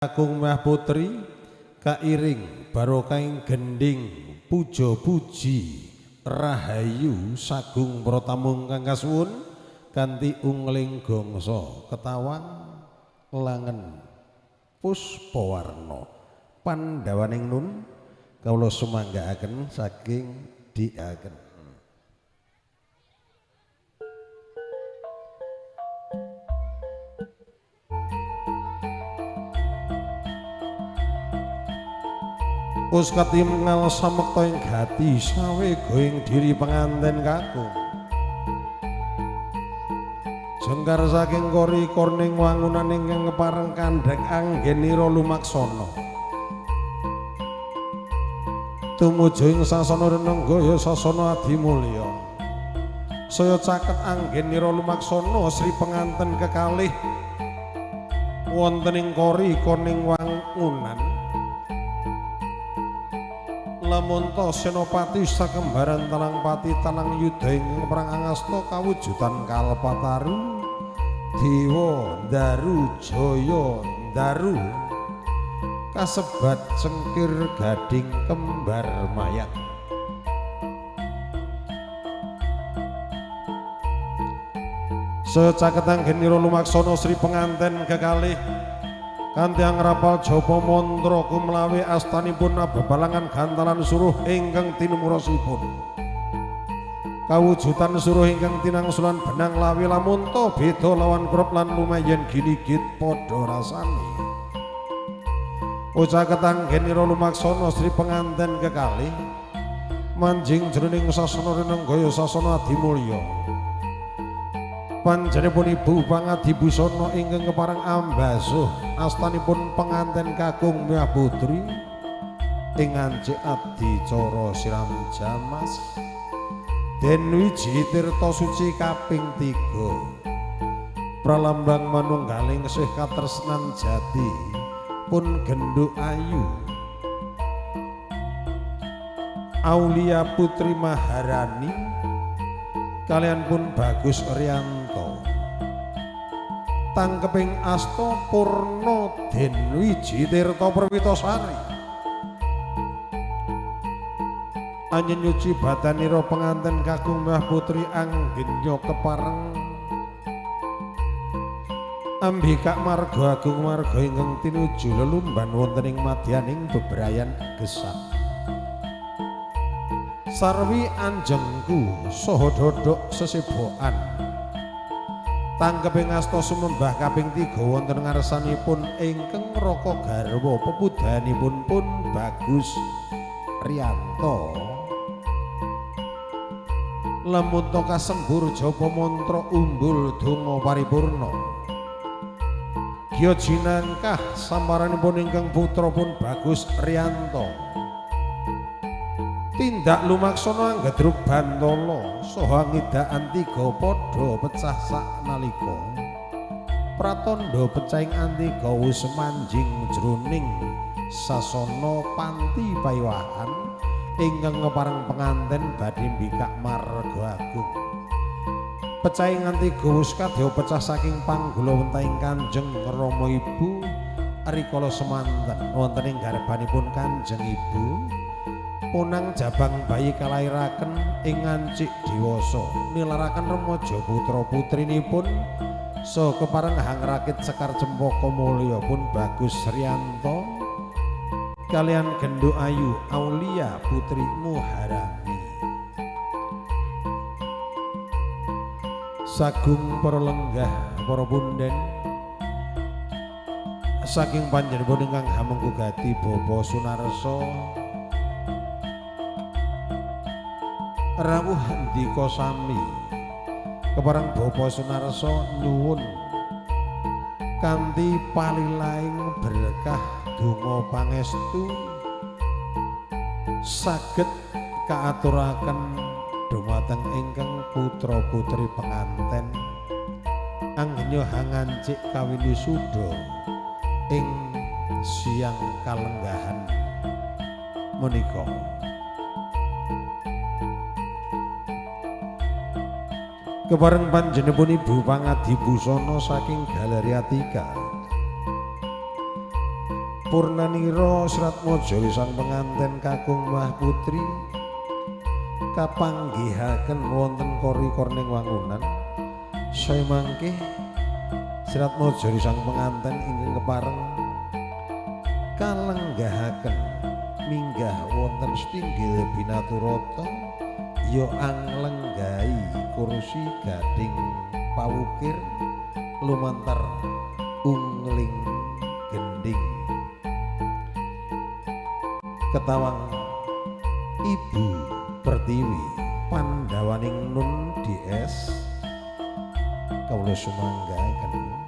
Kakung Mbah Putri kairing barokahing gending puja puji rahayu sagung para tamu ingkang kasuwun kanthi ungling gongso ketawang langen puspawarna pandhawaning nun kawula sumanggaaken saking diaken. Us katingal samekta ing gati sawe going diri penganten kakung jengkar saking kori korning wangunan ingkang kepareng kandhek anggenira lumaksana tumuju ing sasana renenggaya sasana adimulya saya caket anggenira lumaksana sri penganten kekalih wonten ing kori korning wangunan lamunta senopati sakembaran talang pati talang yuda ingkang perang angasta kawujudan kalpataru dewa ndaru jaya ndaru kasebat cengkir gading kembar mayat. Secaket anggenira lumaksana sri penganten kekalih kanthi angrapal japa mantra kumlawe astanipun abebalangan gantalan suruh ingkang tinumurosipun kawujudan suruh ingkang tinangsulan benang lawe lamunta beda lawan krop lan lumayan ginigit padha rasane. Ucaket anggenira lumaksana sri penganten kekalih manjing jroning sasana renenggaya sasana adimulya panjenenganipun ibu pangadibusana ingkang kepareng ambasuh astanipun penganten kakung Mbah Putri ing ngancik adicara siram jamas den wiji tirta suci kaping 3 pralambang manunggaling sih katresnan jati pun genduk ayu Aulia Putri Maharani kalian pun Bagus Rianto tangkeping asta purna den wiji tirta perwitasari anyen nyuci badanira penganten kakung Mbah Putri anggenya kepareng ambikak marga agung marga ingkang tinuju lelumban wonten ing madyaning bebrayan gesang sarwi anjengku saha dodok sesebokan tangkeping asta sumembah kaping 3 wonten ngarsanipun ingkang raka garwa pepudanipun pun Bagus Rianto lamunta kasembur japa mantra umbul donga paripurna gya jinangkah samaranipun ingkang putra pun Bagus Rianto tindak lumaksana anggedruk bantala saha ngidaan tiga padha pecah saknalika pratandha pecahing antiga wis manjing jroning sasana panti payiwahan ingkang kepareng penganten badhe mbikak marga agung pecahing antiga wis kadya pecah saking panggulawentahing Kanjeng Rama Ibu rikala semanten wonten ing garbanipun Kanjeng Ibu punang jabang bayi kalairaken ing ngancik dewasa nilaraken remaja putra putrinipun saha kepareng hangrakit sekar cempaka mulya pun Bagus Rianto kalian genduk ayu Aulia Putri Muharami. Sagung para lenggah para punden saking panjenenganipun ingkang hamengku gati Bapak Sunarso rawuh ndika sami kepareng Bapak Sunarso nyuwun kanthi palilaing berkah donga pangestu saged kaaturaken dumateng ingkang putra putri penganten anggenya hangancik kawinisuda ing siang kalenggahan menika. Kepareng panjenenganipun Ibu pangadibusana saking Galeri Atika Purnanira Sratmaja sang penganten kakung mah putri kapanggihaken wonten kori-korning wangunan. Saya mangke Sratmaja sang penganten ingkang kepareng kalenggahaken minggah wonten setinggil binaturata ya anglenggahi kursi gading pawukir lumantar ungling gending. Ketawang Ibu Pertiwi Pandawaning Nun DS kawula sumanggaken.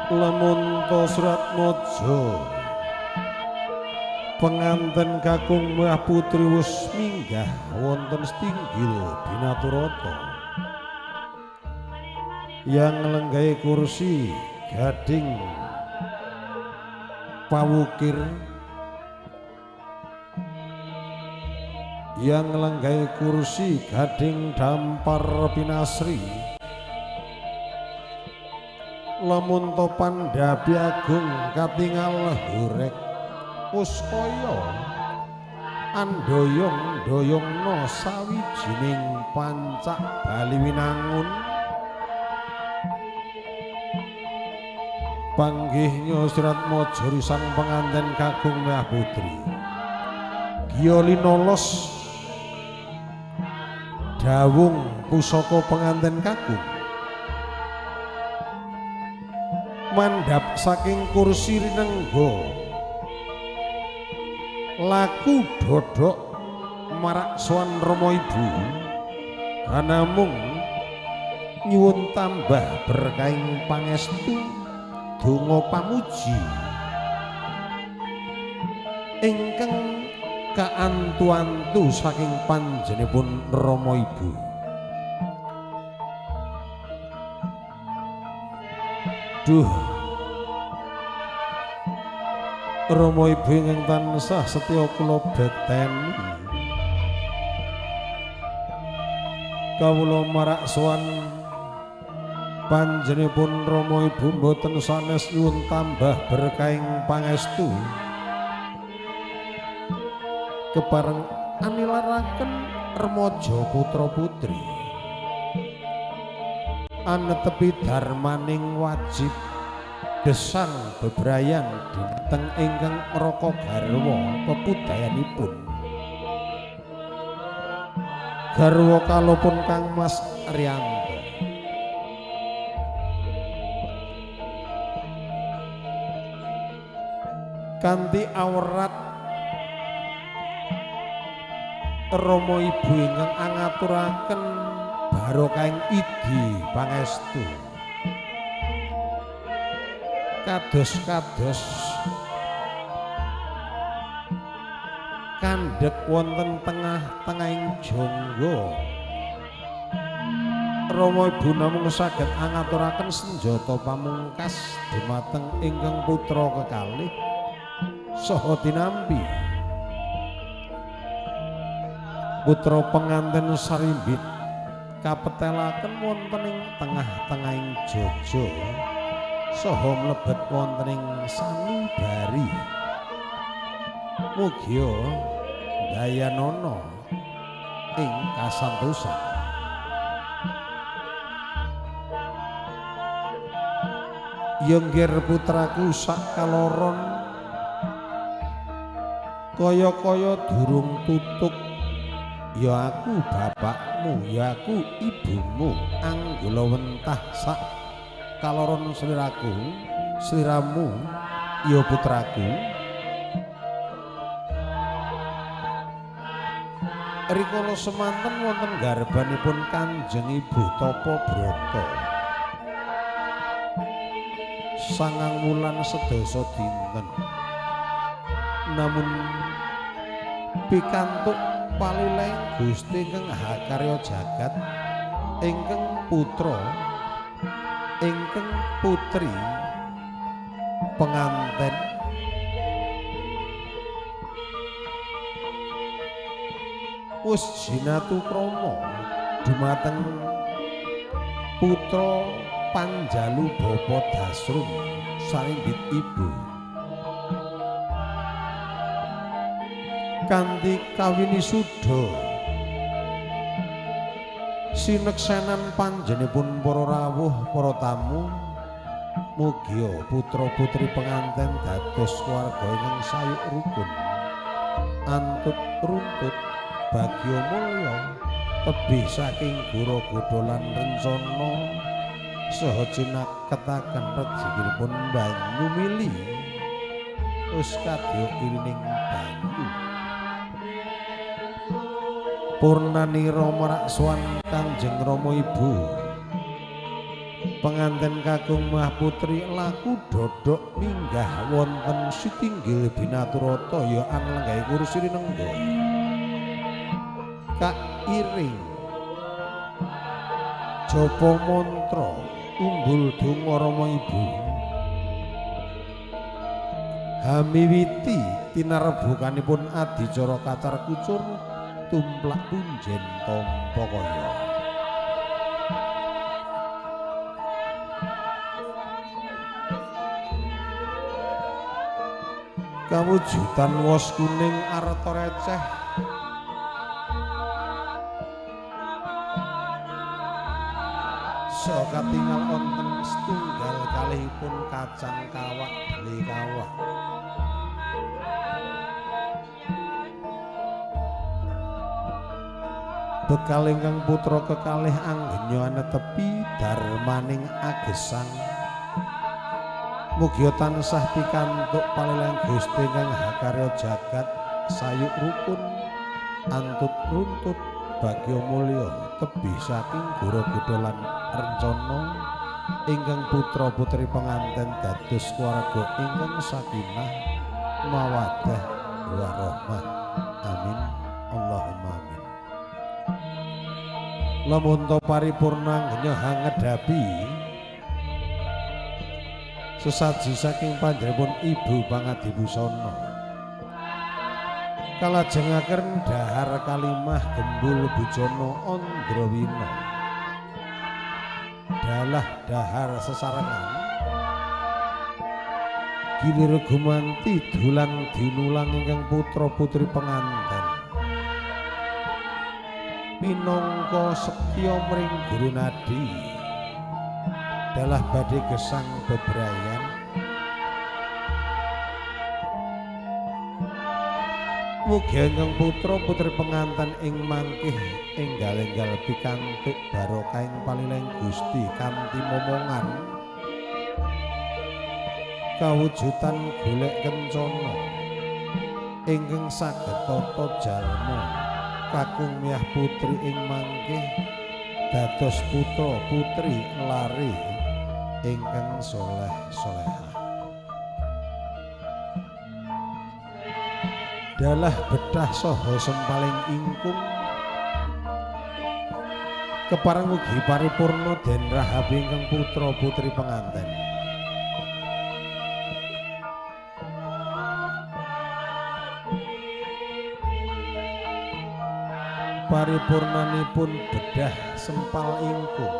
Lamun to Sratmaja penganten kakung mah putri wis minggah wonten setinggil binaturata yang nglenggahi kursi gading pawukir, yang nglenggahi kursi gading dampar pinasri. Lamun to Pandhapi Agung katingal horeg puskaya andoyong-doyongna sawijining pancak Bali Winangun. Panggihnya Sratmaja sang penganten kakung mah putri giya linolos dawung pusaka penganten kakung mandhap saking kursi rinengga laku dodok marak sowan Rama Ibu anamung nyuwun tambah berkahing pangestu donga pamuji ingkang kaantu-antu saking panjenenganipun Rama Ibu. Duh Rama Ibu ingkang tansah setya kula bekteni, kawula marak sowan panjenenganipun Rama Ibu mboten sanes nyuwun tambah berkahing pangestu kepareng anilaraken remaja putra putri anetepi darmaning wajib gesang bebrayan dinten ingkang raka garwa pepudayanipun garwa kalopun Kang Mas Rianto. Kanthi awrat Rama Ibu ingkang angaturaken barokahing idi pangestu kados-kados kandhek wonten tengah-tengahing jangga. Rama Ibu namung saged angaturaken senjata pamungkas dumateng ingkang putra kekalih saha tinampi putra penganten sarimbit kapetelaken wonten ing tengah-tengahing jojo saha mlebet wonten ing sanubari. Mugia dayanana ing kasantosan. Yenggir putraku sak kaloron kaya-kaya durung tutuk Ya aku bapakmu, ya aku ibumu, anggula wentah sak kaloron sliraku, sliramu ya putraku. Rikala semanten wonten garbanipun Kanjeng Ibu tapa brata 9 wulan sedasa dinten, namun pikantuk palileh Gusti ingkang hakarya jagat, ingkang putra, ingkang putri penganten wis jinatu krama dumateng putra panjalu bapa Dasrum sarimbit ibu kanthi kawini suda sineksenan panjenenganipun para rawuh para tamu. Mugia putra putri penganten dados keluarga ingkang sayuk rukun, antut runtut, bagya mulya, tebih saking gura godha lan rencana saha cinaketaken rejikinipun banyu mili wis kadya irining banyu. Purnanira maraksuwan Kanjeng Rama Ibu penganten kakung mah putri laku dodok minggah wonten sitinggil binaturata ya anglenggahi kursi rinengga kairing japa mantra umbul donga Rama Ibu hamiwiti tinarebukanipun adicara kacar kucur tumplak punjen tampa kaya. Kawujudan wos kuning arta receh saha katingal wonten setunggal kalihipun kacang kawak dele kawak. Bekal ingkang putra kekalih anggenya anetepi darmaning agesang. Mugia tansah pikantuk palilang Gusti ingkang hakarya jagat, sayuk rukun, antut runtut, bagya mulya, tebih saking gura godha lan rencana ingkang putra putri penganten dados keluarga ingkang sakinah mawaddah warahmah. Amin Allahumma amin. Lamun to paripurna anggenya hangedhapi sesaji saking panjenenganipun Ibu Pangadibusana kalajengaken dahar kalimah gembul bujana Andrawina dalah dahar sesarengan gilir gumanti dulang dinulang ingkang putra putri penganten minangka setya mring guru nadi dalah badhe gesang bebrayan. Mugi ingkang putra putri penganten ing mangkih enggal-enggal pikantuk barokahing palileng Gusti kanthi momongan kawujudan golek kencana ingkang saged tata jalma kakung miyah putri ing mangkih dados putra putri lare ingkang soleh solehah. Dalah bedah saha sempaling ingkung kepareng ugi paripurna den rahabi ingkang putra putri penganten. Paripurnanipun bedah sempal ingkung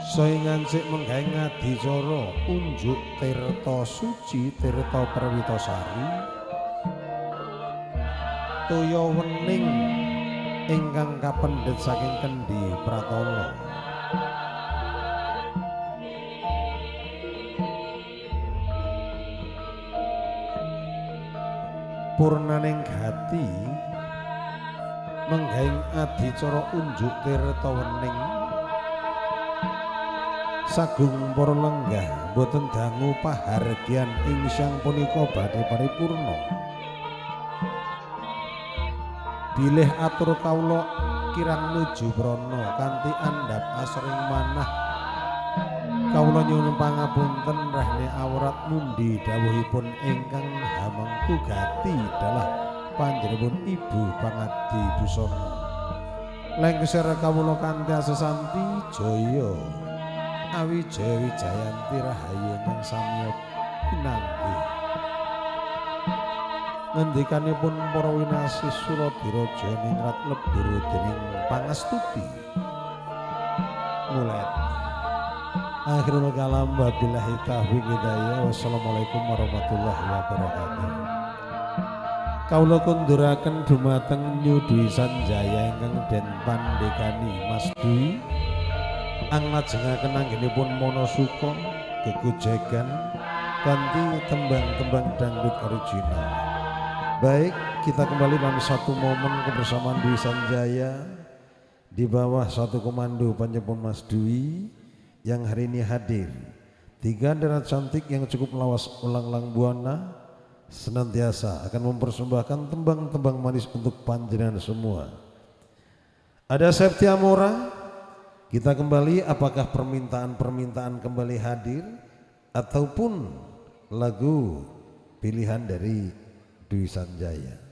saha ngancik menggawe ngadicara unjuk tirta suci tirta perwitasari toya wening ingkang kapendhet saking kendhi pratala. Purnaning gati menggahing adicara unjuk tirta wening sagung para lenggah boten dangu pahargyan ing siang punika badhe paripurna. Bilih atur kawula kirang nuju prana kanthi andhap asring manah kawula nyuwun pangapunten rehne awrat mundi dawuhipun ingkang hamengku gati dalah panjenenganipun Ibu Pangadi Busana. Lengser kawula kanthi asesanti jaya awijaya wijayanti rahayu ingkang samya pinanggih. Ngendikanipun para winasih Suradiraja ningrat lebur dening pangastuti. Mulet. Akhirul kalam wabillahi taufiq hidayah. Wassalamualaikum warahmatullahi wabarakatuh. Kawula kunduraken dumateng New Dwi Sanjaya ingkang den pandhekani Mas Dwi anglajengaken anggenipun Monosuka gegojegan kanthi tembang-tembang dangdut original. Baik, kita kembali dalam satu momen kebersamaan Dwi Sanjaya di bawah satu komando panjenengan Mas Dwi yang hari ini hadir. Tiga dera cantik yang cukup lawas ulang-lang buana senantiasa akan mempersembahkan tembang-tembang manis untuk panjenengan semua. Ada Septia Mora, kita kembali, apakah permintaan-permintaan kembali hadir ataupun lagu pilihan dari Dwi Sanjaya.